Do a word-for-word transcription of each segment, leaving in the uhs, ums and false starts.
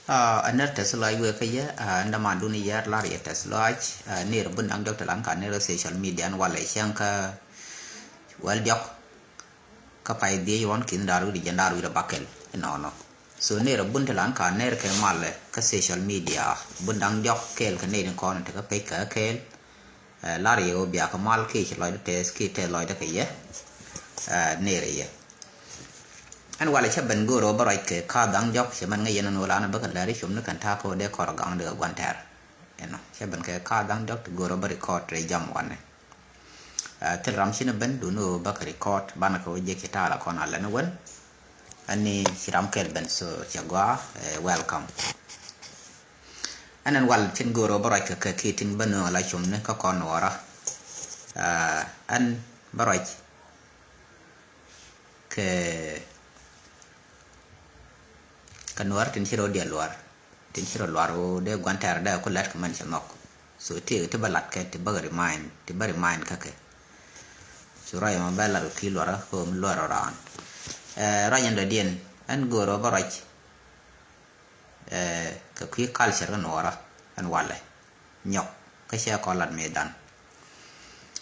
Aa, a ner tɛth lɔac wëë kä yɛ, aa, ɛn dämandun yɛ lar yɛ tɛth lɔac, aa, ner bun da̱ŋ diɔ̱k te lan ka ner social media ɛn walɛ cäŋ kä wäl diɔ̱k kä pay dhiec ruɔ̱n ki̱n da̱r wi̱cdɛ jiɛn da̱r wi̱cdɛ bakɛl inɔnɔ. So ner bun te lan ka ner kɛ malɛ kä social media bun da̱ŋ diɔ̱k kɛɛl kɛ ner in kɔn te kä pec kɛ kɛɛl. Ɛ, lar yɛ ɣöö bia kɛ mal kiɛ ci lɔcdä tɛth kiɛ tɛth lɔcdä kɛ yɛ. Ɛ, ner yɛ. Ɛn walɛ cä ben go̱o̱r ɣöö bä ruac kɛ ka dhaŋ diɔ̱k cɛ mɛn ŋäc yɛn ɛn ɣöö lanɛ bä kɛ lɛr i̱ com ni kɛn ta̱a̱ kä ɣöö dee kɔr gaŋ dee kɛ gua̱n tɛr. Ɛnɔ cä ben kɛ ka dhaŋ diɔ̱k ti go̱o̱r ɣöö bä record rɛy jam wanɛ. Ɛ, thil ram ci ni ben duni ɣöö bä kɛ record banɛ kɛ ɣöö jek ci ta̱a̱ la kɔn a lɛn wän. Ɛn ni ci ram kɛl ben so cɛ gɔaa, ɛ, welcome. Ɛn ɛn wal tin go̱o̱r ɣöö bä ruac kɛ kɛ kiɛ tin bä nööŋ ala com ni kä kɔn nuɔɔra. Aa, ɛn bä ruac kɛ kɛ nuɔɔr tin ci rɔ diɛ luar tin ci rɔ luar ɣöö dee gua̱n tɛɛr dee ku lɛt kɛ mɛn cɛ nhɔk. So ti ti bä lat kɛ ti bä remind ti bä remind kä kɛ. So ruac ɛmɔ bɛ lat ɣöö ki luarä kä ɣöö mi luar rɔ raan. Ɛ, ruac ɛn dɔ̱diɛn ɛn go̱o̱r ɣöö bä ruac ɛ, kɛ kui̱ culture kä nuɔɔrä ɛn walɛ nyɔk kä cɛ kɔn lat mëëdan.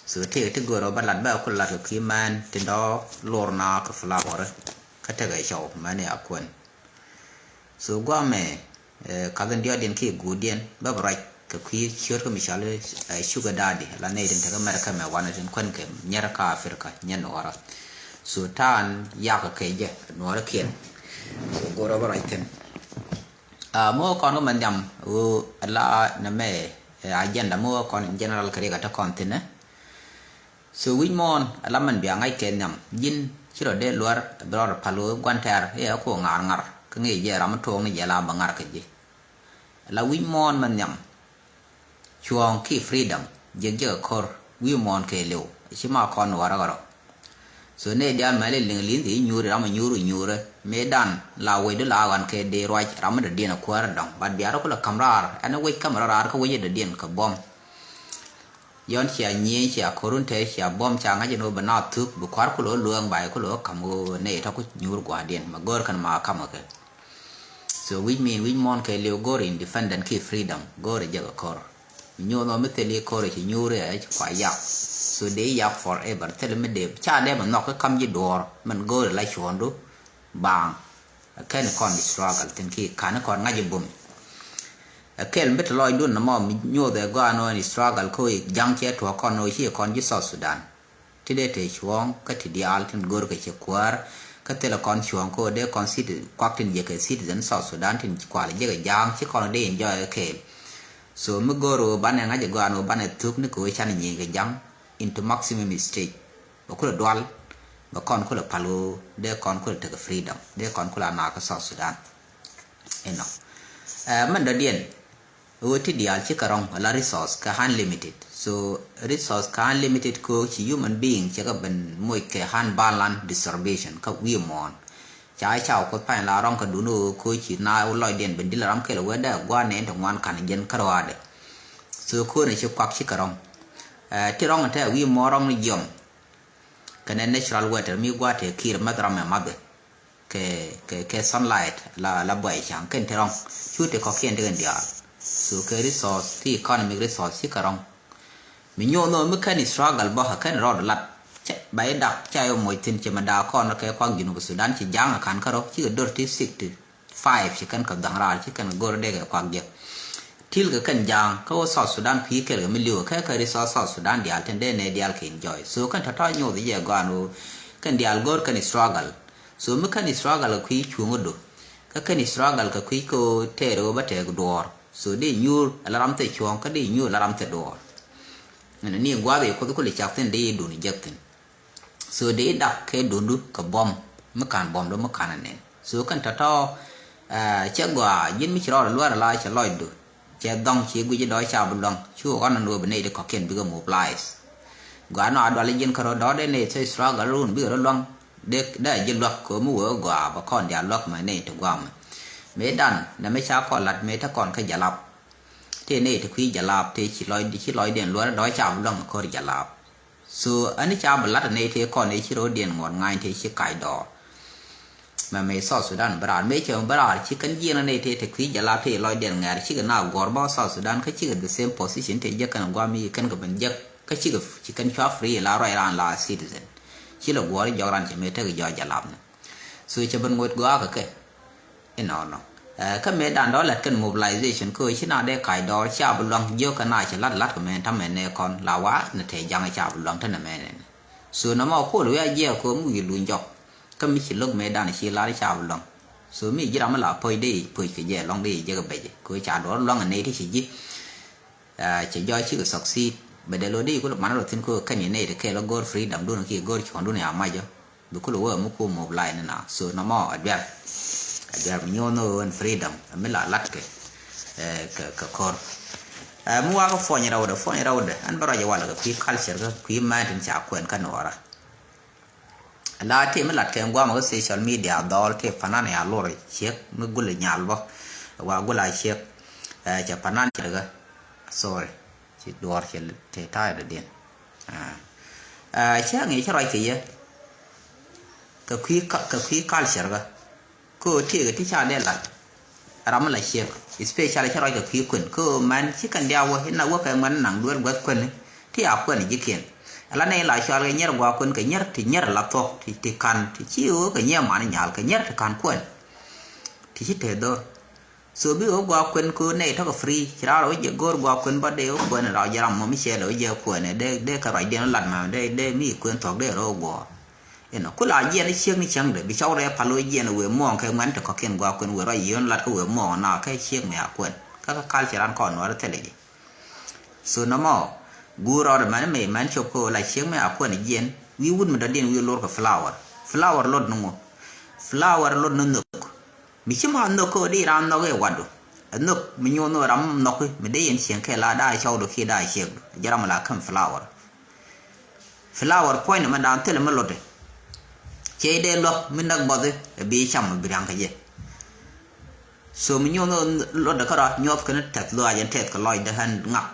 So ti ti go̱o̱r ɔ bä lat bɛ ku lat kɛ kui̱ mɛn tin dɔ̱ lor na kɛ flower kä tekɛ cɔw mɛn ya kuɛn. So guamɛ, ɛ, kath in diɔt diɛn kiɛ guut diɛn bä bɛ ruac kɛ kui̱ ciöt kä mi cɔal, ɛ, sugar daddy la nɛy tin tekɛ America mɛ wanɛ tin kuɛn kɛ nyɛr kä Africa nyɛ nuɔɔrä. So ta̱a̱n yak kɛ jɛ nuɔɔrä kiɛn. So go̱o̱r ɔ bä ruac thi̱n. Aa, mi wä kɔn kä mɛ nhiam ɣöö ala nɛmɛ, ɛ, agenda mi wä kɔn in general kɛ riɛk a te kɔn thi̱n ɛ. So wi̱c muɔ̱ɔ̱n ala mɛn bia ŋa̱c kɛ nhiam ji̱n ci rɔ dee luär bi rɔ pal ɣöö gua̱n tɛ̈r i̱ ɛ ku ŋa̱r ŋa̱r kä ŋi̱i̱c jɛ ram mi tuɔɔk ni jɛ la bä ŋa̱r kä ji̱. Ala wi̱c muɔ̱ɔ̱n mɛ nhiam. Cuɔ̱ɔ̱ŋ ki freedom jiäk jiäk a ko̱r wi̱i̱ muɔ̱ɔ̱n kɛɛliw ci ma kɔn nuɔɔrä kärɔ. So nɛy diaal mɛli liŋ li̱n thi nyuuri ram a nyuuri nyuuri mëëdan la wecdu la ɣɔn kɛ dee ruac ram mi dɔ̱diɛn a kuäär dɔ̱ŋ, but bia rɔ kulɛ ka̱m raar ɛn wec ka̱m rɔ raar kä wec dɔ̱diɛn kɛ buɔ̱m. Yɔn cia nyiëë cia ko̱run tɛr cia buɔ̱m ca ŋa̱c ɛn ɣöö bɛ na thuk bi kua̱r kulɛ ɣöö lueeŋ ba kulɛ ɣöö ka̱m ɣöö nɛy tɔ̱ ku nyuur gua̱a̱rdiɛn mɛ go̱o̱r kɛn ma ka̱m ɣöö kɛ. So wi̱c min wi̱c muɔ̱ɔ̱n kɛ liw go̱o̱r independent ki freedom go̱o̱r ɛ jek ɛ ko̱r. Mi nyuuth ɔ mi thil i̱ ko̱r ɛ ci nyuur ɛ ci kua yak. So dee yak forever thil mi dee ca dee mɛ nhɔk kä kam ji̱ duɔ̱ɔ̱r mɛn go̱o̱r ɛ la cuɔ̱ɔ̱ŋdu. Baaŋ ɛ kɛn kɔn struggle thin ki ka̱n kɔn ŋa̱c i̱ bum. Ɛ kɛl mi te lɔcdun nɔmɔ mi nyuuth ɛ gɔaa nɔ in struggle ko i̱ ja̱ŋ cɛ tuɔ̱ɔ̱k kɔn nɔ ci kɔn ji̱ South Sudan. Ti dee te cuɔ̱ɔ̱ŋ kä ti diaal tin go̱r kɛ cɛ kuäär kä thilɛ kɔn cuɔ̱ɔ̱ŋ kä dee kɔn citi kuak tin jɛ kɛ citizen South Sudan tin kual jɛ kɛ ja̱a̱ŋ ci kɔn dee enjoy kɛ kɛɛl. So mi go̱r ɣöö banɛ ŋa̱c ɛ gɔaa nɔ banɛ thuk ni kɛ ɣöö canɛ nyieny kɛ ja̱ŋ into maximum stage. Bɛ kulɛ dual bɛ kɔn kulɛ pal ɣöö dee kɔn kulɛ tekɛ freedom dee kɔn kulɛ anaak kä South Sudan. Inɔ. Ɛ, mɛn dɔ̱diɛn ɣöö ti diaal cikɛ rɔ̱ŋ ala resource kɛ unlimited. So resource kɛ unlimited ko ci human being cɛ kɛ ben moc kɛ unbalanced distribution kä wi̱i̱ muɔ̱ɔ̱n. Ca ca kuoth pany la rɔ̱ŋ kɛ dun ɣöö ko ci na lɔcdiɛn ben dil ram kɛl wee dee gua̱a̱r nɛn te ŋuan ka̱n jiɛn kärɔaadɛ. So ko̱n ci kuak cikɛ rɔ̱ŋ. Ɛ, ti rɔ̱ŋ te wi̱i̱ muɔ̱ɔ̱n rɔ̱ŋ ni jiɔm. Kɛnɛ natural water mi gua̱a̱r te ki̱i̱r mäth ram ɛ mathɛ. Kɛ, kɛ, kɛ sunlight la, la buay ca̱ŋ kɛn ti rɔ̱ŋ. Cu ti kɔ̱kiɛn ti kɛn diaal. So kɛ resource, ti economic resource ci kɛ rɔ̱ŋ. Mi nyuɔth nɔ mi kɛn struggle bä kɛ kɛn rɔɔd lat. Cɛ, ba i̱ dak ca yɔ moc thi̱n cɛ mɛ daak kɔn kɛ kuak Junub Sudan ci ja̱a̱ŋ a ka̱n kärɔ ci kɛ dor ti sixty five ci kɛn kɛ dhaŋ raar ci kɛn kɛ go̱r dee kɛ kuak jɛ. Til kɛ kɛn ja̱a̱ŋ kä wä South Sudan kui̱ kɛl kɛ mi li̱w kɛ kɛ resource South Sudan diaal tin dee nɛ diaal kɛ enjoy. So kɛn tɔ̱tɔ̱ nyoth jɛ gɔaan wä kɛn diaal go̱r kɛn struggle. So mi kɛn struggle kɛ kui̱ cuŋä do. Kä kɛn struggle kɛ kui̱ kä tɛɛr wä bä tɛɛk duɔɔr. So dee nyuur ala ram thɛ cuɔ̱ɔ̱ŋ kä dee nyuur ala ram thɛ duɔɔr. Ɛn ni guath i̱ kuoth kuli cak thi̱n dee dun jek thi̱n. So dee dak kɛ dundu kɛ buɔ̱m mi ka̱n buɔ̱mdu mi ka̱n anɛn. So kɛn tɔ̱tɔ̱, ɛ, cɛ gɔaa ji̱n mi ci rɔɔd luäär ala cɛ lɔcdu. Cɛ dhɔŋ ci guic dɔ̱ ca bi luäŋ. Cu ɣɔn ɛn ɣöö bi nɛy ti kɔ̱kiɛn bikɛ mobilize. Gɔaa nɔ a dual ji̱n kärɔ dɔ̱ dee nɛy thil struggle run bikɛ rɔ luäŋ. Dee, dee a ji̱ luäk kɛ ɣöö mi wee gɔaa bɛ kɔn diaal luäk mɛ nɛy ti guamɛ. Mëë dan nɛ mi ca kɔn lat mëë te kɔn kä jalap. Tëë nɛy ti kui̱ jalap tëë ci lɔcdi, ci lɔcdiɛn luäärä dɔ̱ ca bi luäŋ ko̱r jalap. So ani ca bi lat nɛy tëë kɔn ëë ci ro̱o̱diɛn ŋuɔ̱t ŋa̱ny tëë ci kac dɔɔr. Mɛ mɛ South Sudan bä raar mëë cɛ bä raar ci kɛn jiɛn nɛ tëë te kui̱ jɛ la pee lɔcdiɛn ŋɛɛr cikɛ na guɔ̱r bä South Sudan kä cikɛ the same position tëë jɛ kɛn guam mi kɛn kɛ ben jek kä cikɛ ci kɛn cua free la ruac raan la citizen. Ci lɛ guɔ̱r jɔk raan cɛ mëë tekɛ jɔɔc jɛ lap ni. So cɛ ben ŋuɔ̱t gɔaa kɛ kɛ. Inɔnɔ. Kä mëë dan dɔ̱ lät kɛn mobilization kä ci na dee kac dɔɔr ca bi luaŋ jiök kɛ na cɛ la̱t la̱t kɛ mɛn ta̱mɛ nɛ kɔn la wa ni tɛɛ jaŋ ca bi luaŋ te nɛ mɛn nɛ. So nɔmɔ kol wi̱i̱ a jiɛɛk kɛ mi wi̱i̱ luny jɔk. Kä mi ci lo̱k mëë dan ci lar ca bi luaŋ. So mi ji̱ ram mi la puɔ̱c dee i̱ puɔ̱c kɛ jɛ lɔŋ dee i̱ jek bɛc kɛ ca dɔɔr luaŋ ɛ nɛy ti ci ji̱. Cɛ jɔɔc cikɛ succeed bɛ dee lo̱ dee i̱ kulɛ man rɔ thi̱n kɛ kɛn i̱ nɛy ti kɛɛl ɛ go̱o̱r freedom dun kiɛ go̱o̱r cuɔ̱ŋ dun ya mac ɔ. Bi kulɛ wee mi ku mobilized ni na. So nɔmɔ a duer. A duer mi nyuɔn ni ɣöö ɛn freedom a mi la lat kɛ kɛ kɛ kɔr. Mi wakä puɔny rɛwdɛ puɔny rɛwdɛ ɛn bä ruac walɛ kɛ kui̱ culture kä kui̱ mɛn tin ca kuɛn kä nuɔra. La ti mi lat kɛ guamä kä social media dhɔl ti panan ya lor ciek mi gul nyal bä. Wa gul a ciek. Cɛ panan cɛ kä sorry. Ci duɔr cɛ ti ta̱a̱ dɔ̱diɛn. Cä ŋi̱i̱c cä ruac kɛ yɛ kɛ kui̱ culture kä. Kä ɣöö tëëkɛ ti ca dee lat ram mi la ciek especially cä ruac kɛ kui̱ kuën kä ɣöö mɛn ci kɛn diaak wä in na wä kɛ ŋuɛn naŋ duel guäth kuën. Ti a kuën ji̱kiɛn. Ala nɛy la cual kɛ nyier gua̱a̱k kuën kɛ nyier ti nyier la thuɔ̱k ti kan ti ci ɣöö kɛ nyier man nyal kɛ nyier ti kan kuën. Ti ci te dhor. So bi ɣä gua̱a̱k kuën kɛ ɣöö nɛy tɔ̱kɛ free ci raar ɣä jɛ go̱o̱r gua̱a̱k kuën bä dee ɣä kuën raar jɛ ram mɔ mi cɛɛl ɣä jɛ kuën dee dee kɛ ruacdiɛn lat mɛ dee dee mi kuën thuɔ̱k dee rɔ guɔ̱ɔ̱r. Inɔ kula jiɛn ciek ni cäŋdɛ bi cɔw rɛ pal ɣä jiɛn wëë muɔɔŋ kɛ ŋuɛn ti kɔ̱kiɛn gua̱a̱k kuën wëë ruac yieen lat kä wëë muɔɔŋ na kɛ ciek mɛ a kuën kä kä kal ci ran kɔn nuɔr thilɛ ji̱. So nɔmɔ guur rɔɔdɛ mɛn mëë mɛn cop kä ɣöö la ciek mɛ a kuɛn jiɛn wi̱i̱ wut mi dɔ̱diɛn wi̱i̱ lor kɛ flower. Flower lot ni ŋu? Flower lot ni nhök. Mi ci ma nhök kä ɣöö di ran nhɔk i̱ watdu. Ɛ nhök mi nyuɔth ni ɣöö ram nhɔk i̱ mi dee yɛn cieŋ kɛ la daa cɔwdu kiɛ daa ciekdu jɛ ram la käm flower. Flower puɔ̱ny ni mɛ daan thilɛ mi lotdɛ. Cɛ dee luäk mi näk bɔthi ɛ bi cam mi bi riaŋ kɛ jɛ. So mi nyuɔth ni lotdɛ kärɔa nyuɔth kɛn tɛth luaac ɛn tɛth kɛ lɔcdɛ ɣän ŋak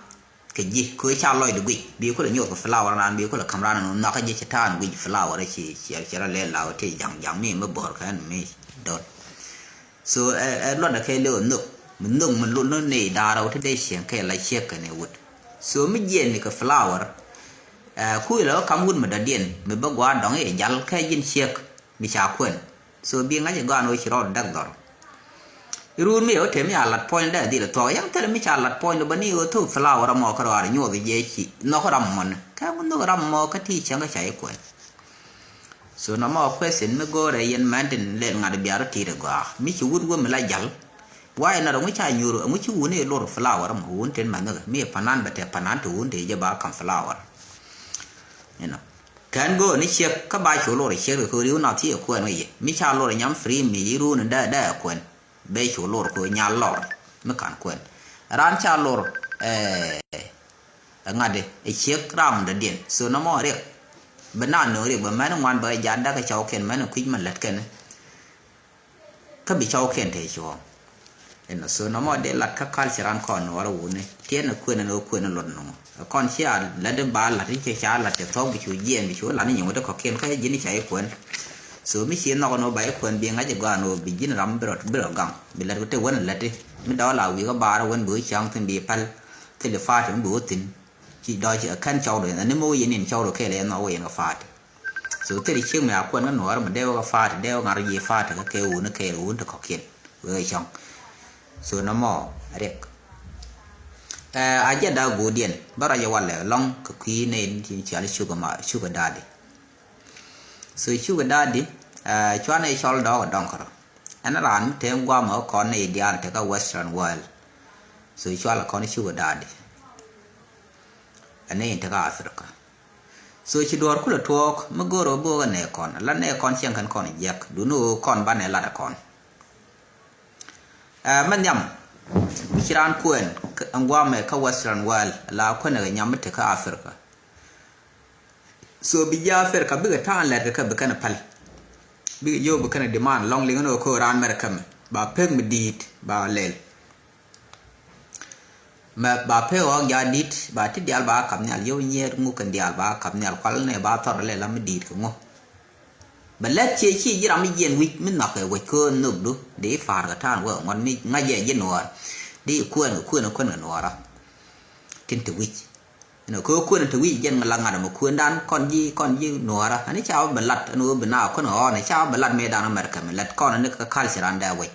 kɛ ji̱ kɛ ca lɔcdɛ guic bi kulɛ nyuɔth kɛ flower naan bi kulɛ ka̱m raan ɛn nhɔakä ji̱ ci ta̱a̱n guic flower ci ci ci rɔ lɛl la wä ti ja̱ŋ ja̱ŋ mi mi bo̱r kɛn mi dɔ̱l. So ɛ ɛ luɔtdɛ kɛ lɛ ɔ nhök mi nhök mi lun ni nɛy da̱a̱r ɔ ti dee cieŋ kɛ la ciek kɛn ɛ wut. So mi jiɛn ni kɛ flower ɛ kui̱ la ɔ kam wut mi dɔ̱diɛn mi bä gua̱a̱r dɔ̱ŋ i̱ jal kɛ ji̱n ciek mi ca kuɛn. So bi ŋa̱c ɛ gɔaa ni ɣöö ci rɔɔd däk dhɔr. Iruun mi ɛ wä te mi a lat puɔ̱ny dee dhil ɛ thuɔ̱k yäŋ thilɛ mi ca lat puɔ̱ny dee bä ni ɣöö thok flower amɔ kä rɔaar nyuɔth jɛ ci nhɔk ram mɔni kɛ ŋun nhok ram mɔ kä ti cäŋ kä ca i̱ kuɛn. So nɔmɔ question mi go̱o̱rɛ yɛn mɛn tin lɛl ŋa̱t biar ti̱i̱t ɛ gɔaa mi ci wut wä mi la jal. Wa yɛn na rɔ ŋuc ca nyuur ɛ ŋuc ci wun i̱ lor flower mɔ wun tin mɛn nhok mi panan bɛ tɛ panan ti wun ti jɛ ba kam flower. Inɔ kɛn go̱o̱r ni ciek kä ba cu lor ciek kɛ riw nath ci ɛ kuɛn wä yɛ mi ca lor nyam free mi iruun dee dee ɛ kuɛn. Bee cu lor kɛ nyal lor mi kan kuɛn raan ca lor. Ɛ ŋa̱t ɛ ciek ram dɔ̱diɛn so nɔmɔ riɛk. Bɛ na nööŋ riɛk bɛ mɛn ŋuan bɛ jat dak kɛ cɔwkiɛn mɛn kui̱c mɛn lät kɛn. Kä bi cɔwkiɛn te cuɔ̱ɔ̱ŋ. Ɛn so nɔmɔ dee lat kä culture an kɔn nuɔrä wuni tiɛn ɛ kuën ɛn ɣä kuën ɛ lot nɔmɔ ɛ kɔn cia lat in ba lat in cɛ ca lat cɛ thuɔ̱k bi cu jiɛɛn bi cu lat ni nyɔŋ ti kɔ̱kiɛn kä ji̱n ca i̱ kuën. So mi ci nhɔk ɛn ɣä ba i̱ kuën bi ŋa̱c ɛ gɔaa ɛn ɣä bi ji̱n ram bi rɔ bi rɔ gaŋ bi lat kɛ te wän ɛ lät i̱ mi dɔɔl a wi̱i̱ kä baarä wän bi ɣä cäŋ thi̱n bi päl. Thil i̱ fa̱a̱t mi bi ɣä thi̱n. Ci dɔɔc ɛ kɛn cɔwdɔ ɛn ni mi wä yɛn in cɔwdɔ kɛɛl ɛ nhɔk wä yɛn kɛ fa̱a̱t. So thil i̱ ciek mi a kuɛn kä nuɔɔr mi dee wä kɛ fa̱a̱t dee wä ŋa̱r yiëë fa̱a̱t kä kɛ wun kɛɛl wun ti kɔ̱kiɛn. Wee cɔŋ. So nɔmɔ riɛk. Ɛ a jɛ daa go̱o̱diɛn bä rɔc ɛ walɛ lɔŋ kɛ kui̱ nɛy ti cial cukɛ ma cukɛ da̱a̱di. So cukɛ da̱a̱di ɛ cuanɛ cɔl dɔɔk ɛ dɔŋ kärɔ. Ɛn raan mi te guamɛ ɛ kɔn nɛy diaal te kä western world. So cual ɛ kɔn cukɛ da̱a̱di. Ɛ nɛy in te kä Africa. So ci duɔ̱ɔ̱r kulɛ tuɔɔk mi go̱o̱r ɣöö bi ɣöö kɛ nɛɛ kɔn la nɛɛ kɔn cieŋ kɛn kɔn jiɛk duni ɣöö kɔn banɛ lat ɛ kɔn. Ɛ mɛ nhiam mi ci raan kuɛn ɛn guamɛ kä western world la kuɛn ɛ kɛ nyam mi te kä Africa. So bi ji̱ Africa bikɛ ta̱a̱n lɛt kɛ kɛ bi kɛn päl. Bikɛ jiök bi kɛn demand lɔŋ liŋ ni ɣöö kä raan mɛr kɛmɛ ba pek mi di̱i̱t ba lɛl. Mɛ ba pek ɣɔk jaat di̱t ba ti diaal ba kap nhial yio̱w nyiet ŋuk kɛn diaal ba kap nhial kual nɛ ba thɔr lɛ la mi di̱i̱t kɛ ŋu. Bɛ lät ciɛ ci ji̱ ram mi jiɛn wi̱c mi nhɔk kɛ wec köön nhökdu. Di i̱ pa̱a̱r kɛ ta̱a̱n wä ŋuɔ̱t mi ŋa̱c jɛ ji̱ nuɔɔr. Di i̱ kuɛn kɛ kuɛn kɛ kuɛn kɛ nuɔɔra. Tin te wi̱c. Ɛn ɣöö kuɛn te wi̱c jɛn la ŋa̱t ɛmɛ kuëndan kɔn ji̱ kɔn ji̱ nuɔɔra. Ani ca wä bɛ lat ɛn ɣöö bi na kuɛn ɣɔɔn ca wä bɛ lat mëëdan America mi lat kɔn ni kä culture an dee wec.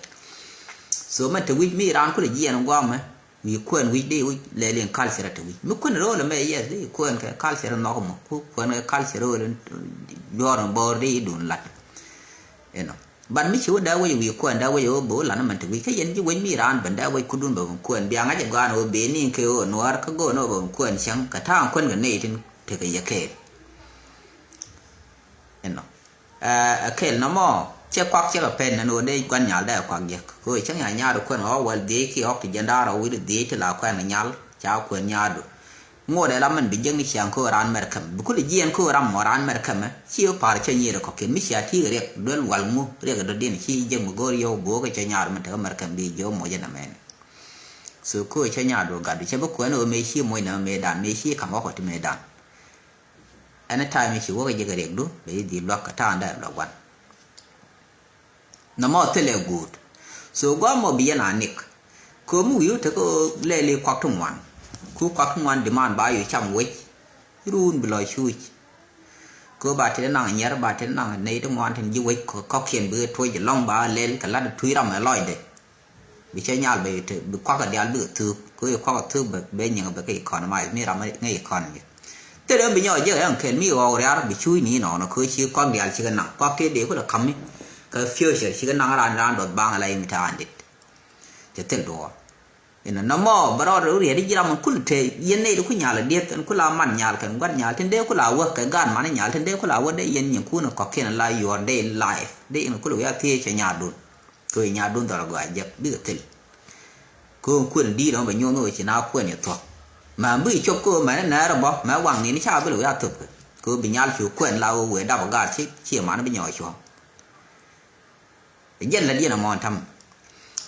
So mɛn te wi̱c mi raan kulɛ jiɛn guamɛ. Wi̱i̱ kuɛn wi̱c di wi̱c lɛl in culture te wi̱c mi kuɛn ro̱o̱l ɛmɛ, yes, di kuɛn kɛ culture nhɔk mɔ ku kuɛn kɛ culture ro̱o̱l in juɔr in bɔɔr di idun lat. Inɔ. But mi ci wä dee wec wi̱i̱ kuɛn dee wec ɣöö bi wä lat ni mɛn te wi̱c kä yɛn ji̱ wec mi raan ben dee wec kudun bɛ ben kuɛn bia ŋa̱c ɛ gɔaan ɣöö ben ni kɛ ɣöö nuɔɔr kä go̱o̱n ɣöö ben kuɛn cäŋ kɛ ta̱a̱ŋ kuɛn kɛ nɛy tin tekɛ yɛ kɛɛl. Inɔ. Ɛ kɛl nɔmɔ cɛ kuak cɛ kɛ pɛn nɛn ɣöö dee gua̱n nyal dee kuak jek kɛ ɣöö cäŋ ya nyaar kuɛn ɣɔw wäl dhiec ki ɣɔk ti jiɛn da̱a̱r ɣɔw wi̱r dhiec ti la kuɛn kɛ nyal ca kuɛn nyaardu. Ŋot ɛ la mɛn bi jiäkni ciaŋ kä ran mɛr kɛm bi kulɛ jiɛɛn kä ram mɔ ran mɛr kɛmɛ ci wä pa̱a̱r cä nyier ɛ kɔ̱kiɛn mi cia ti̱i̱k riɛk duel wal ŋu riɛk ɛ dɔ̱diɛn ci jiäk mi go̱o̱r yio̱w bo̱o̱k ɛ cä nyaar mɛn tekɛ mɛr kɛm bi jiök moc ɛn ɛmɛn. So kä cä nyaar duɔ̱ɔ̱k gat du cɛ bi kuɛn ɛ ɣöö mëë ci moc nɛ ɣöö mëë dan mëë ci ka̱m ɣɔ̱kɔ ti mëë dan. Anytime ci wäkɛ jɛ kɛ riɛkdu bɛ ji̱ dhil luak kɛ ta̱a̱ŋ dee luak gua̱n. Nɔmɔ thilɛ guut. So gua̱a̱ mɔ bi yɛn a nik. Ko̱mi wi̱i̱ wä tekɛ lɛli kuak ti ŋuan. Ku kuak ti ŋuan diman ba yɔ cam wec. Ruun bi lɔ cuuc. Kö ba tet naŋ nyɛr ba tet naŋ nɛy ti ŋuan tin ji̱ wec kɔ̱kiɛn bi tuɔc lɔŋ ba lɛl kɛ lat tuc ram ɛ lɔcdɛ. Bi cɛ nyal bɛ te bi kuak dial bikɛ thuk kö yɛ kuak thuk bɛ bɛ nyiŋ bɛ kɛ economy mi ram ŋɛ economy. Thil bi nyɔk jɛ ɛn kɛl mi ɣɔw riar bi cuuc ni nɔnɔ kö ci kuak dial ci kɛ naŋ kuak tëë dee kulɛ kam mi kɛ future ci kɛ naŋ ran ran dɔth baŋ la yɛ mi ta̱a̱ andit. Cɛ thil duɔɔr. Inɔ nɔmɔ bɛ rɔɔd riɛt ji̱ ram kul te yɛn nɛy di ku nyal dieth ɛn kula man nyal kɛn gua̱n nyal tin dee kula wä kɛ gan man nyal tin dee kula wä dee yɛn nyiŋ kun kɔkiɛn la your day life dee in kul wiak thiee cɛ nyal dun. Kɛ ɣöö nyaat duŋ dhɔl agɔaa jek bikɛ thil. Kɛ ɣöö kuën di̱i̱t ɔmɔ bɛ nyuɔ̱th ɣöö ci na kuën yɛ thuɔ̱k. Mɛ mi cop kɛ ɣöö mɛn nɛɛr bä mɛ waŋ ni ni ca bil wee a thöp kɛ. Kɛ ɣöö bi nyal cu kuën la ɣöö wee dap a gaat ci ci man bi nyɔɔc cuɔ̱ŋ. Jɛn la diɛn ɛmɔ ɛn ta̱m.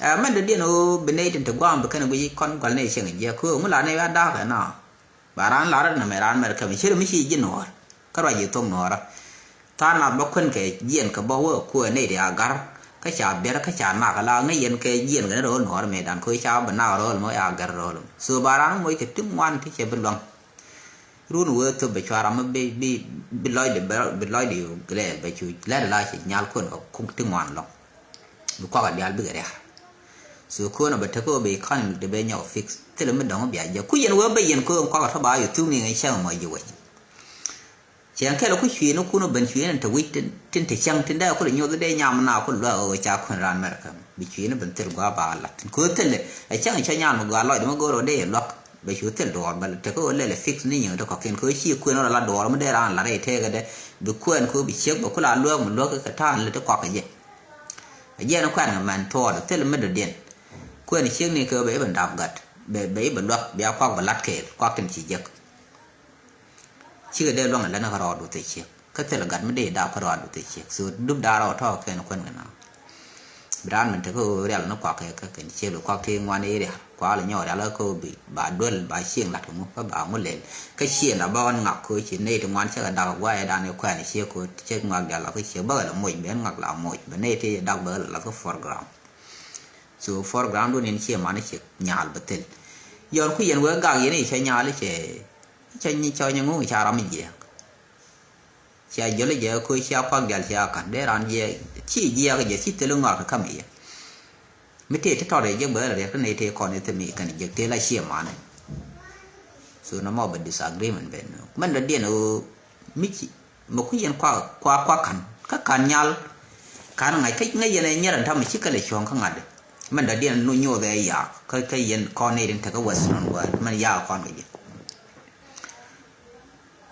Ɛ mɛn dee diɛn ɣöö bi nɛy tin te gua̱a̱m bi kɛn guic kɔn gua̱l nɛy cieŋ jiɛk kɛ ɣöö ŋu la nɛy wi̱i̱ a da̱a̱k ɛ na. Ba raan lar ɛn ɛmɛ raan mɛr kɛmɛ ci rɛ mi ci ji̱ nuɔɔr. Kä ruac ji̱ thok nuɔɔrä. Tha̱a̱ŋ nath bä kuën kɛ jiɛn kɛ bä wä kuɛ nɛy ti a gar. Kä ca biɛr kä ca nak la ŋäc yɛn kɛ jiɛn kɛ ni ro̱o̱l nuɔɔrä mëëdan kɛ ca bä nak ro̱o̱l mɔ ya gar ro̱o̱l mɔ. So ba raan moc kɛ ti ŋuan ti cɛ bi luaŋ. Run wee thop bɛ cua ram mi bi bi bi lɔcdɛ bi lɔcdɛ lɛɛl bɛ cu lɛt la ci nyal kuën kɛ ti ŋuan lɔŋ. Bi kuak a dial bikɛ riar. So köönä bɛ tekɛ wä bɛ economy de bɛ nyɔk fix. Thilɛ mi dɔ̱ŋ bia jɛ ku yɛn wee bɛ yɛn köön kuak a tɔ ba yɛ thuk ni ŋɛ cäŋ mɔ ji̱ wec. Cɛn kɛl ku cui̱n kun ben cui̱n te wi̱c tin te cäŋ tin dee ku lɛ nyoth dee nyam na ku luak ɣöö ca kuën raan America. Bi cui̱n ben thil gua̱a̱ ba lat tin köö thilɛ ɛ cäŋ cä nyam mi gua̱a̱ lɔcdɛ mi go̱o̱r ɣöö dee yɛ luak. Bɛ cu thil duɔɔr bɛ tekɛ ɣöö lɛl ɛ fix ni nyiŋ te kɔ̱kiɛn köö ci kuën rɔ la duɔɔr mi dee raan lat rɛy teekädɛ. Bi kuɛn köö bi ciek bɛ ku la luäk mi luäk kɛ ta̱a̱n lät ti kuak kɛ jɛ. Ɛ jiɛn kuɛn kɛ mɛn thuɔɔdɛ thil mi dɔ̱diɛn. Kuɛn ciek ni kɛ bɛ i̱ ben dap gat bɛ i̱ bɛ luak bia kuak bɛ lat kɛɛl kuak tin ci jek. Cikɛ dee luaŋ ɛ lät ni kä rɔɔdu thil ciek kä thil gat mi dee dap kä rɔɔdu thil ciek so dup da̱a̱ rɔɔd tɔ̱ kɛn kuɛn kɛ na. Bi raan min te kä ɣöö rial ni kuak kɛ kä kɛn ciek bi kuak ti ŋuan i̱ rial kuak lɛ nyɔk rial kä ɣöö bi ba duel ba cieŋ lat kɛ ŋu kä ba ŋu lɛl. Kä cieŋ la ba ɣän ŋak kä ci nɛy ti ŋuan cä kɛ dak guayɛ dan i̱ kuɛn ciek kä ciek ŋak dial la kä ciek bä kɛ la moc ben ŋak la moc bɛ nɛy ti dak bä kɛ la la kä foreground. So foreground dun in cie man i̱ ciek nyal bä thil. Yɔn ku yɛn wee gak yɛn i̱ cɛ nyal i̱ cɛ i̱ cɛ nyi cɛ nyi ŋu i̱ ca ram i̱ jiɛk. Cia jɔl jɛ ko cia kuak dial cia kan dee ran jɛ ci jiɛk jɛ ci thil ŋɔak kam iɛ. Mi tëë ti tɔt jɛ bɛ riɛk ni tëë kɔn ithi mi kan jɛ tëë la cie mani. So na mɔ bɛ disagreement bɛ no mɛn dɔ diɛn o mi ci mɛ ku yɛn kua kua kua kan kä kan nyal. Kan ŋa̱c kä ŋäc yɛn ɛ nyɛr ɛn tam mi ci kɛlɛ cuɔ̱ŋ kä ŋa̱t. Mɛn dɔ diɛn nu nyoth ɛ yaak kä kä yɛn kɔn ni rin tekä western world mɛn yaak kɔn kɛ jɛ.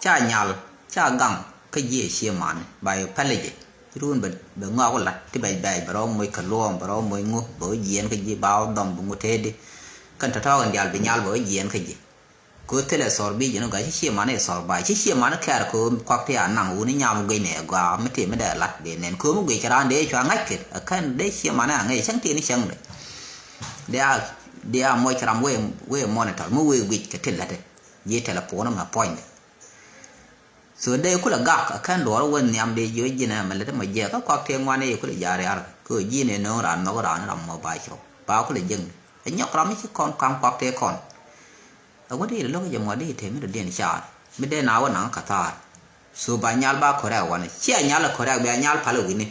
Ca nyal ca gaŋ kä jiɛ cie mani ba yɛ pɛlɛ jɛ. Ci run bɛ bɛ ŋɔak wä lat ti bɛc bɛc bɛ rɔ moc kɛ luɔm bɛ rɔ moc ŋu bɛ wä jiɛn kä ji̱ ba wä dhɔm bɛ ŋu tëëdi. Kɛn tɔ̱tɔ̱ kɛn dial bi nyal bɛ wä jiɛn kä ji̱. Kɛ wä thilɛ thɔr bi ji̱n wä ga̱ ci cie mani thɔr ba ci cie mani kɛɛr kɛ wä kuak ti a naŋ wuni nyam wä guic nɛ gɔaa mi ti mi dee lat bi nɛn kɛ wä mi guic kɛ raan dee cua ŋa̱c kɛ ɛ kɛn dee cie mani a ŋäc cäŋ ti ni cäŋ dɛ. Dee a dee a moc kɛ ram wee wee monitor mi wee guic kɛ ti lätɛ. Ji̱ telephone mɛ puɔ̱nydɛ. So dee kulɛ gak ɛ kɛn duɔɔr wä nhiam dee jiö ji̱n ɛmɛ lät ɛmɔ jiɛk kä kuak tëë ŋuan i̱ kulɛ ja̱a̱r rial kɛ ɣöö ji̱n ɛ nööŋ raan nhɔk raan ram mɔ ba cɔw ba kulɛ jiäkni. Ɛ nyɔk ram i̱ ci kɔn ka̱m kuak tëë kɔn. Ɛ wä dee lo̱k jɛ mɔ dee tëë mi dɔ̱diɛn caar mi dee na wä naŋ kä thaar. So ba nyal ba correct wanɛ ciɛ nyal ɛ correct bia nyal pal ɛ wi̱ni.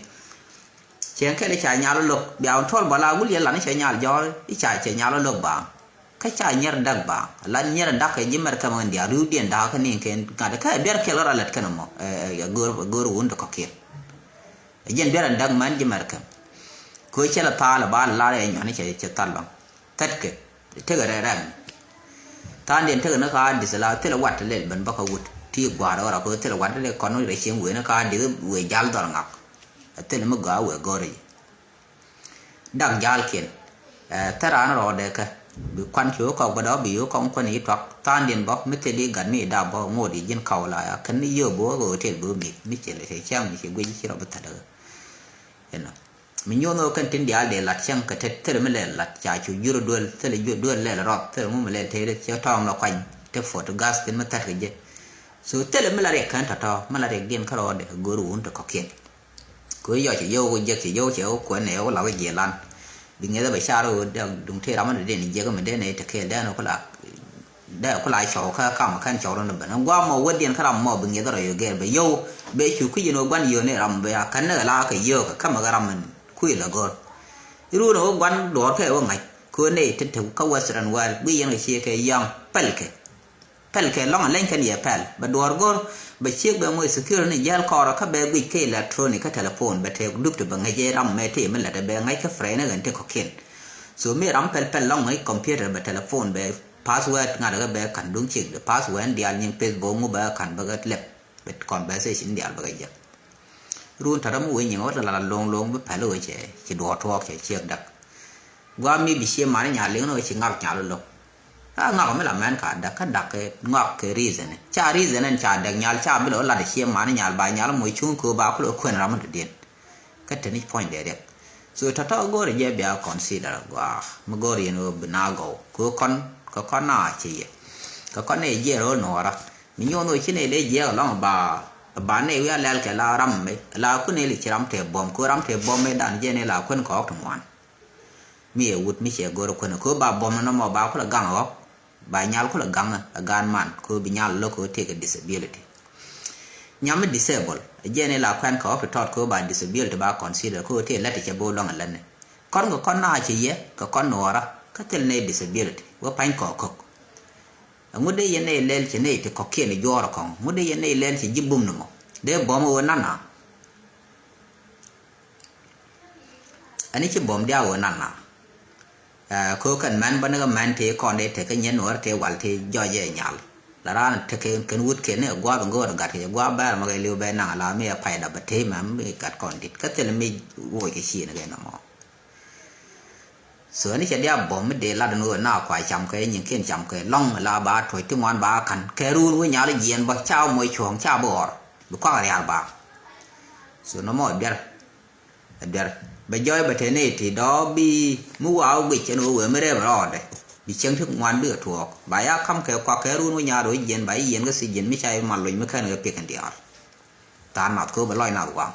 Cieŋ kɛl i̱ ca nyal lo̱k bia wä tuɔl bä la wul yɛ lan i̱ cɛ nyal jɔɔr i̱ ca cɛ nyal lo̱k ba. Kä ca nyier dak ba la nyier dak kɛ ji̱ mɛr kɛ mɛ diaal riwdiɛn dak kä niŋ kɛ ŋa̱t kä biɛr kɛl kä rɔ lät kɛn mɔ. Ɛ go̱o̱r wun ti kɔ̱kiɛn. Ɛ jiɛn biɛr dak mɛn ji̱ mɛr kɛ. Kɛ cɛ la thaal ba la lar ɛ nyɔn cɛ cɛ thal lɔŋ thɛt kɛ tekɛ rɛ rɛm. Thaandiɛn tekɛ ni ka di̱th la thilɛ wat lɛl ben bä kä wut ti gua̱a̱r ɣɔra kɛ thilɛ wat lɛl kɔn rɛ cieŋ wee ni ka di̱th wee jal dhɔr ŋak. Ɛ thilɛ mi gɔaa wee go̱o̱rɛ ji̱. Dak jalkiɛn. Ɛ thɛ raan rɔɔdɛ kä bi kuan ci wä kɔk bä dɔ̱ bi wä kɔŋ kuan yi tuak thaandiɛn bä mi thil yi gat mi dap bä ŋot yi ji̱n kaw la ya kän ni yio̱o̱ bi wä kɛ hotel bi wä mi̱th mi ci lɛ cɛ cɛŋ mi ci guic ci rɔ bi thädä. Inɔ mi nyuɔn wä kän tin diaal dee lat cäŋ kɛ tet thil mi lɛ lat ca cu jur duel thil jur duel lɛ rɔth thil mu mi lɛ tet cɛ tɔɔŋ lɔ kuany te fot gas tin mi thät kɛ jɛ. So thil mi la riɛk kän tɔ̱tɔ̱ mi la riɛk diɛn kä rɔɔdɛ go̱o̱r wun te kɔkiɛn. Kɛ ɣöö yɔc cɛ yio̱w kɛ jek cɛ yio̱w cɛ wä kuɛn ɛ wä la wä jiɛlan. Bi ŋiɛth ɛ bɛ car ɣöö duŋ tëë ram mi dee ni jek mi dee ni te kɛɛl dee ni kula dee kula cɔw kä kam kɛn cɔw run ben guam mɔ wädiɛn kä ram mɔ bi ŋiɛth rɔ yio̱w gɛr bɛ yio̱w bɛ cu kui̱c in wä guan yio̱w ni ram bɛ a kän ni la kɛ yio̱w kɛ kämɛ kɛ ram min kui̱ la go̱r. Irun wä guan duɔɔr kɛ wä ŋa̱c kɛ ɣöö ni te te kä western world guic yɛn kɛ cie kɛ yɔ̱ŋ pɛl kɛ. Pɛl kɛ lɔŋ a leny kɛn yɛ pɛl bɛ duɔɔr go̱r bɛ ciek bɛ moc security ni jɛl kɔɔrɔ kä bɛ guic kä electronic kä telephone bɛ tëë dup ti bɛ ŋäc ɛ ram mɛ tëë mi lät ɛ bɛ ŋäc kä friend ni ɣän ti kɔ̱kiɛn. So mi ram pɛl pɛl lɔŋ ŋäc computer bɛ telephone bɛ password ŋa̱t kä bɛ ka̱n duŋ ciek bɛ password diaal nyiŋ Facebook ŋu bɛ ka̱n bɛ ɣät lɛp bɛ conversation diaal bɛ ɣä jɛ. Run tɔ̱tɔ̱ mi wee nyiŋ wä la lo̱ŋ lo̱ŋ bi pɛl wee cɛ ci duɔɔr tuɔɔk cɛ ciek dak. Guam mi bi cie mani nyal liŋ ni wee ci ŋak nyal lo̱ŋ. A ŋak mi la mɛn ka dak kä dak kɛ ŋak kɛ reason ca reason ɛn ca dɛk nyal ca bi lɛ wä lat cie mani nyal ba nyal moc cuŋ kɛ ba kulɛ kuɛn ram mi dɔ̱diɛn. Kä te ni puɔ̱ny dee riɛk. So tɔ̱tɔ̱ go̱o̱rɛ jɛ bia consider gua mi go̱o̱rɛ yɛn wee bi na gɔw kɛ kɔn kɛ kɔn na ci yɛ kɛ kɔn ni jiɛn ro̱l nuɔɔra. Mi nyuɔn wee ci ni dee jiɛk lɔŋ ba ba ni wi̱i̱ a lɛl kɛ la ram mi la kun ni li ci ram te buɔm kɛ ram te buɔm mi dan jiɛn ni la kun kɔɔk ti ŋuan. Mi yɛ wut mi cɛ go̱r kuɛn kɛ ba buɔm ni nɔmɔ ba kulɛ gaŋ ɣɔk ba nyal kulɛ gaŋ ɛ gan man kɛ bi nyal lo̱k kɛ tëëk disability. Nyam mi disable jiɛn ni la kuɛn kɔɔk ti tɔt kɛ ba disability ba consider kɛ tëë lät ti cɛ bi wä luaŋ ɛ lät ni. Kɔn kɛ kɔn na ci yɛ kɛ kɔn nuɔɔra kä thil ni disability wä pa̱ny kɔɔk ko̱k. Ŋut dee yɛn nɛy lɛl cɛ nɛy ti kɔ̱kiɛn i̱ juɔɔr kɔ̱ŋ ŋut dee yɛn nɛy lɛl cɛ ji̱ bum ni mɔ dee buɔ̱m ɣöö nana. Ɛn i̱ ci buɔ̱m diaak ɣöö nana. Ɛ kɛ ɣöö kɛn mɛn bä ni kä mɛn tëë kɔn dee tekɛ nyɛn nuɔ̱ɔ̱r tëë wal tëë jɔc ɛ nyal. La raan tekɛ kɛn wut kɛn ni ɛ gua̱a̱th in go̱o̱r ɛ gat kɛ jɛ gua̱a̱th bɛr mɛ kɛ li̱w bɛ naŋ la mi ɛ payda bɛ tëë mɛ mi gat kɔn dit kä thil mi woc kɛ ciëën kɛ nɔmɔ. So ni cɛ diaal buɔ̱m mi dee lat ni ɣöö na kua cam kɛ nyin kiɛn cam kɛ lɔ̱ŋ la ba tuɔc ti ŋuan ba ka̱n kɛ ruun wi̱i̱ nyal jiɛn bä ca moc cuɔ̱ɔ̱ŋ ca bi ɣɔr bi kuak rial ba. So nɔmɔ ɛ biɛr ɛ biɛr bɛ jɔɔc bɛ te ni ti dɔɔ bi mi waa wä guic ɛn ɣöö wee mi rɛɛp rɔɔdɛ bi cieŋ ti ŋuan bikɛ tuɔɔk ba ya ka̱m kɛ kuak kɛ ruun wi̱i̱ nyal ɣöö jiɛn ba jiɛn kä thiec jiɛn mi ca mal loc mi kɛn kɛ piɛk in diaal. Tha̱a̱ŋ nath kööbä lɔc nath waŋ.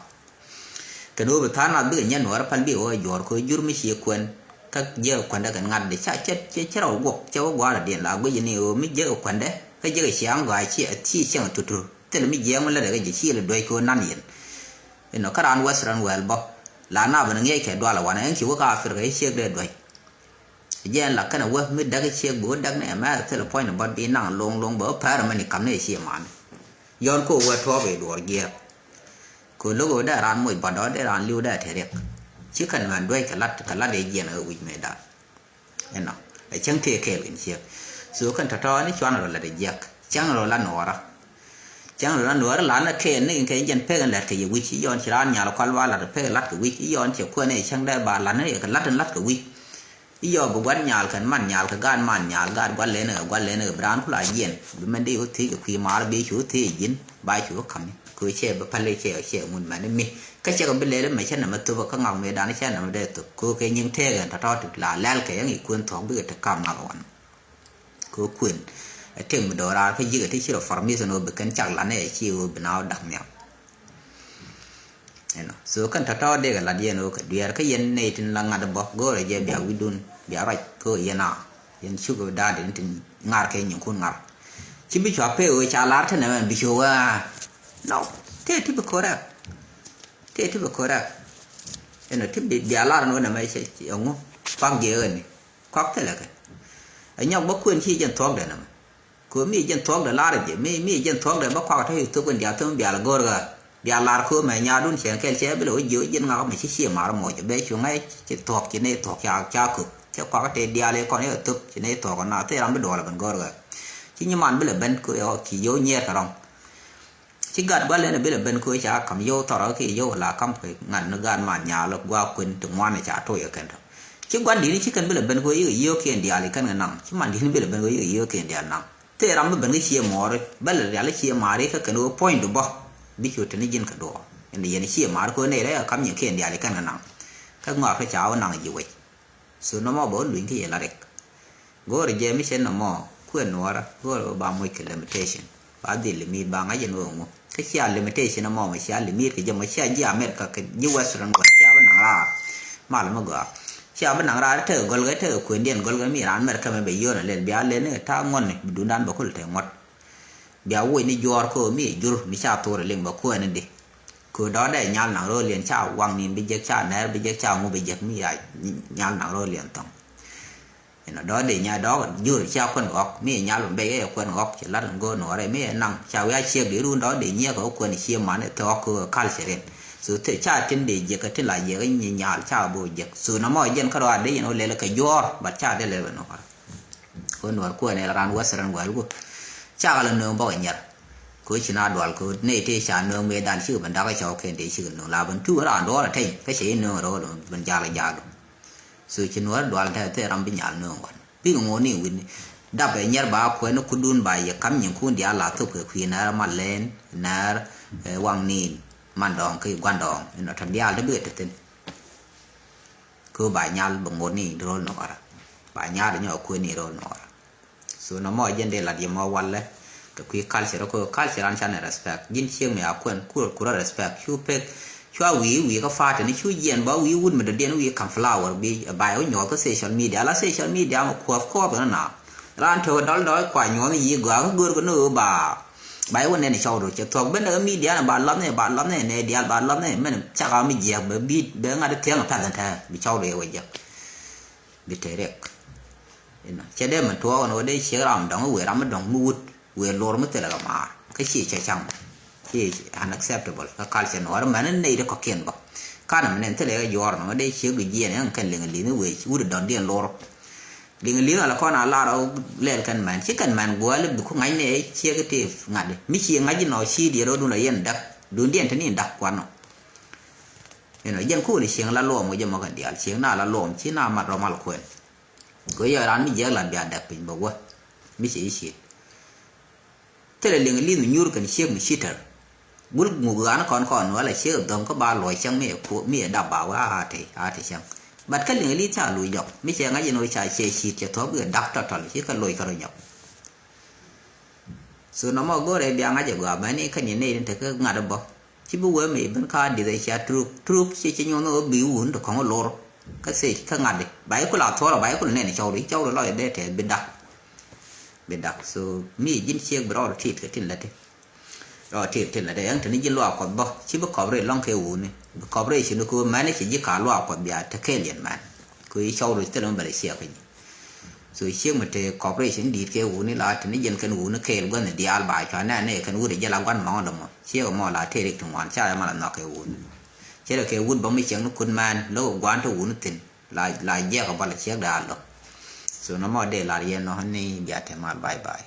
Kɛn ɣöö bi tha̱a̱ŋ nath bikɛ nyɛn nuɔɔr päl bikɛ wä juɔ̱ɔ̱r köö jur mi cie kuɛn. Kä jiäk kuɛndɛ kɛn ŋa̱t di ca cɛ cɛ cɛ rɔ guɔk cɛ wä gua̱a̱r adiɛn la guic ni ɣöö mi jiäk kuɛndɛ kä jiäk ciaŋ gɔaa ci ci cieŋ tutur. Thil mi jiɛɛŋ mi lätdɛ kɛ ji̱ ci lɛ duäc köö nan yɛn. Inɔ kä raan western world bä la na bä ni ŋiɛc kɛ dual wanɛ ɛn ci wä kä Africa i̱ ciek dee duäc. Jɛn la kɛnɛ wä mi däk ciek bi wä däk ni ɛmɛ thil puɔ̱ny ni bɔt bi naŋ loŋ loŋ bɛ wä pɛr mɛ ni kam ni cie mani. Yɔn ko wä tuɔɔk i̱ duɔɔr jiɛɛk. Ko lo̱k wä dee raan moc bɔt dɔ̱ dee raan li̱w dee te riɛk. Ci kɛn mɛn duec kɛ lat kɛ lat i̱ jiɛn ɛ wi̱c mëë dan. Inɔ ɛ cäŋ tëë kɛɛl kɛn ciek. So kɛn tɔ̱tɔ̱ ni cuan rɔ lat i̱ jiɛk cäŋ rɔ lat nuɔɔra. Cäŋ rɔ lat nuɔɔra lat ni kɛɛl ni kɛ jɛn pek in lɛt kɛ yɛ wi̱c i̱ yɔn ci raan nyal kual ba lat pek lat kɛ wi̱c i̱ yɔn cɛ kuɛn i̱ cäŋ dee ba lat ni kɛ lat in lat kɛ wi̱c. I̱ yɔɔ bi gua̱n nyal kɛn man nyal kɛ gaat man nyal gaat gua̱n lɛn kɛ gua̱n lɛn kɛ bi raan kula jiɛn bi mɛn di wä thiec kɛ kui̱ maar bi cu thiec ji̱n ba cu wä ka̱mi kɛ cɛ bi päl cɛ cɛ ŋun mɛn mi kä cɛ kɛ bi lɛl mɛ cɛ nɛmɛ thop kä ŋak mi dan cɛ nɛmɛ dee thop kɛ kɛ nyiŋ tɛɛk ɛn tɔ̱tɔ̱ ti la lɛl kɛ yɛŋ i̱ kuën thuɔ̱k bikɛ ti kam ŋak wan. Kɛ kuën Ɛ tëk mi do̱raar kä ji̱kɛ ti ci rɔ formation ɣöö bi kɛn cak lat nɛ ɛ ci ɣöö bi na wä da̱k nhiam. Ɛnɔ so kɛn tɔ̱tɔ̱ dee kɛ lat yɛn ɣöö kɛ dueer kä yɛn nɛy tin la ŋa̱t bä go̱o̱rɛ jɛ bia wi̱dun bia ruac kä yɛn a yɛn cuk da̱a̱ den tin ŋa̱r kɛ nyinkun ŋa̱r. Ci bi cua pee ɣöö ca lar te nɛmɛ bi cu ɣöö a nɔ tëë ti bi correct. Tëë ti bi correct. Ɛnɔ ti bi bia lar ɛn ɣöö nɛmɛ cɛ ɛŋu pak jɛ ɣäni. Kɔak thilɛ kɛ ɛ nyɔk bä kuën ci jɛn thuɔ̱kdɛ nɛmɛ. Kɛ mi jɛn thuɔ̱kdɛ lar jɛ mi mi jɛn thuɔ̱kdɛ bä kuak te thop kɛn diaal thop mi bial go̱r ɣä. Bial lar kɛ mɛ nyadun cɛ kɛl cɛ bi lɛ wä jiö jɛn ŋak mɛ ci cie mar moc bɛ cu ŋa̱c ci thuɔ̱k ci ne thuɔ̱k ca ca köp cɛ kuak te diaal kɔn yɛ thop ci ne thuɔ̱k na thil ram bi duɔl ben go̱r ɣä. Ci nyi man bi lɛ ben kɛ ci yio̱w nyiɛɛr kɛ rɔŋ. Ci gat gua̱l ɛn bi lɛ ben kɛ ca kam yio̱w thɔrɔ kɛ yio̱w la kam kɛ ŋa̱t ni gaat man nyal gua̱a̱ kuën ti ŋuan ca toc kɛ kɛn tɔ. Ci gua̱n di̱t ni ci kɛn bi lɛ ben kɛ yik yio̱w kiɛn diaal kɛn kɛ naŋ ci man di̱t ni bi lɛ ben kɛ yik yio̱w kiɛn diaal naŋ. Thil ram bi ben kä cie muɔɔri bä lɛ rial cie maari kä kɛn wä puɔ̱ny du bä. Bi cu te ni ji̱n kɛ duɔɔr ɛn yɛn cie maari kɛ wä nɛy rɛy kɛ kam nyin kiɛn diaal kɛn kɛ naŋ. Kä ŋɔak kä ca wä naŋ ji̱ wec. So nɔmɔ bä wä luny kä yɛ la rik. Go̱o̱rɛ jɛ mi cɛ nɔmɔ kuɛ nuɔrä go̱o̱rɛ ba moc kɛ limitation. Ba dhil limit ba ŋa̱c ɛn ɣöö ŋu kä cia limitation ɛmɔ mɛ cia limit kɛ jɛ mɔ cia ji̱ America kɛ ji̱ western world cia bi naŋ raar. Mal mi gɔaa cia bi naŋ raar tekɛ gɔlgɛ tekɛ kuëndiɛn gɔlgɛ mi raan America mɛ bɛ yio̱n ɛ lɛl bia lɛl ni kɛ ta̱a̱ ŋuɔ̱tni bi duundan bɛ kul te ŋuɔ̱t. Bia woc ni juɔɔr kä mi jur mi ca thor liŋ bä kuɛn di. Kɛ dɔ̱dɛ nyal naŋ ro̱o̱liɛn ca waŋ nin bi jek ca nɛɛr bi jek ca ŋu bi jek mi ya nyal naŋ ro̱o̱liɛn thɔŋ. Inɔ dɔ̱dɛ nya dɔ̱k jur ca kuɛn ɣɔk mi nyal bɛ yɛ kuɛn ɣɔk ci lat ŋo̱o̱n wärɛ mi naŋ ca wiac ciek di run dɔ̱dɛ nyiek ɣä kuɛn cie man thɔk kä culture in. So thil ca tin dee jek kä tin la jek nyi nyal ca bo jek so na mɔ jɛn kä rɔa dee yɛn wä lɛl kɛ juɔɔr but ca dee lɛl bɛ nɔɔr. Kɛ nuɔr kuɛn ɛ raan western world ku. Cakɛ la nööŋ bɔk ɛ nyɛr. Kɛ ci na dual kɛ nɛy tëë ca nööŋ mëë dan cikɛ ben dak ɛ cɔw kɛn tëë cikɛ nööŋ la ben tu raan duɔɔr ɛ teny kä cɛ i̱ nööŋ rɔɔd ben jal ɛ jal. So ci nuɔr dual tɛ thil ram bi nyal nööŋ wan bikɛ ŋo̱o̱ni wi̱ni. Dap ɛ nyɛr ba kuɛn kudun ba yɛ kam nyinkun diaal la thop kɛ kui̱ nɛɛr ma lɛn nɛɛr waŋ nin man dɔɔŋ kä gua̱n dɔɔŋ inɔ tɔ diaal te bikɛ te thin. Kɛ ba nyal bɛ ŋot ni ro̱l nɔɔrä ba nyal nyɔ kuɛ ni ro̱l nɔɔrä. So nɔmɔ jɛn dee lat yɛ mɔ walɛ. Kɛ kui̱ culture kɛ culture an canɛ respect ji̱n cieŋ mi a kuɛn kurɛ kurɛ respect cu pek. Cua wi̱i̱ wi̱i̱ kä party ni cu jiɛn ba wi̱i̱ wut mi dɔ̱diɛn wi̱i̱ kam flower bi ba yɛ wä nyuɔth kä social media la social media mi kuɔth kuɔth ni na. Raan tök dɔl dɔɔc kua nyuɔth yi gɔaa kä gör kɛ ni ɣöö ba. Ba iwä nɛn cɔw du cɛ thuɔk ben däk media ni ba lɔth ni ba lɔth ni nɛ dial ba lɔth ni men caka mi jiɛk bɛ bi bɛ ŋa̱t thiäŋ pɛth ni tɛ bi cɔw du iwä jiɛk. Bi te riɛk. Inɔ cɛ dee mi tuɔɔk ni wä dee ciek ram dɔŋ wëë ram mi dɔŋ mi wut wëë lor mi thilɛ kɛ maar kä ci cɛ caŋ. Ci unacceptable kä culture ni wä ri mɛn ni nɛy di kɔkiɛn bä. Kanɛ mi nɛn thilɛ kɛ juɔr ni wä dee ciek du jiɛn ɛn kɛn liŋ liŋ wëë wut dɔŋ diɛn lor. Liŋ li̱ŋ ala kɔn a lar ɔ lɛl kɛn mɛn ci kɛn mɛn guɔli bi ku ŋa̱cnɛ ciek ti ŋa̱t mi ci ŋa̱c inɔ ci diɛ rɔ dun la yɛn dak dun diɛn te ni dak kuan nɔ. Inɔ jɛn ku ni cieŋ la luɔm kɛ jɛ mɔ kɛn dial cieŋ na la luɔm ci na mat rɔ mal kuɛn. Kɛ yɛ ran mi jiɛk la bia dak piny bɛ wä mi ci ci. Thilɛ liŋ li̱th mi nyuur kɛn ciek mi ci tɛr. Gul ŋuk ɣa̱n kɔn kɔn wala ciek dhɔ̱ŋ kä ba luɔc cäŋ mi ɛ dap ba wä a te a te cäŋ. But kä liŋ li̱th ca luc jɔk mi cɛ ŋa̱c in wä ca cɛ cit cɛ thuɔ̱k bikɛ dak tɔtɔl ci kä loc kä rɔ nyɔk. So nɔmɔ go̱rɛ bia ŋa̱c ɛ gɔaa bäni kä ni nɛy ni te kä ŋa̱t ɛ bä. Ci bi wee mi ben ka dieth cia truk truk ci ci nyuɔn wä bi wun te kɔŋ lor. Kä sec kä ŋa̱t di ba ikul a thuɔrɔ ba ikul nɛn cɔwri cɔwri lɔc dee te bi dak. Bi dak so mi ji̱n ciek bi rɔɔd tit kɛ tin lät ti. Rɔɔd tit kɛ tin lät ti ɛŋ teni ji̱n luaak kuɔth bä ci bi kɔp ri lɔŋ kɛ wuni bi kɔp ri ci ni ko mɛn ci ji̱ ka luaak kuɔth bia te kɛɛl yɛn mɛn. Ko i̱ cɔwri thilɛ mi bɛl ciek kɛ ji̱. So ciek mi te cooperation di̱i̱t kɛ wuni la tini jɛn kɛn wuni kɛɛl gua̱n diaal ba cua nɛn ni kɛn wuni jɛ la gua̱n mɔŋ dɔmɔ ciek mɔ la te rik ti ŋuan ca yɛ mal a nhɔk kɛ wuni. Cɛ rɛ kɛ wut bä mi ciek ni kut mɛn lo̱k gua̱n te wuni thin la la jiɛk a bal ciek daal dɔ. So nɔmɔ dee lar yɛn nɔ ni bia te mal bye bye.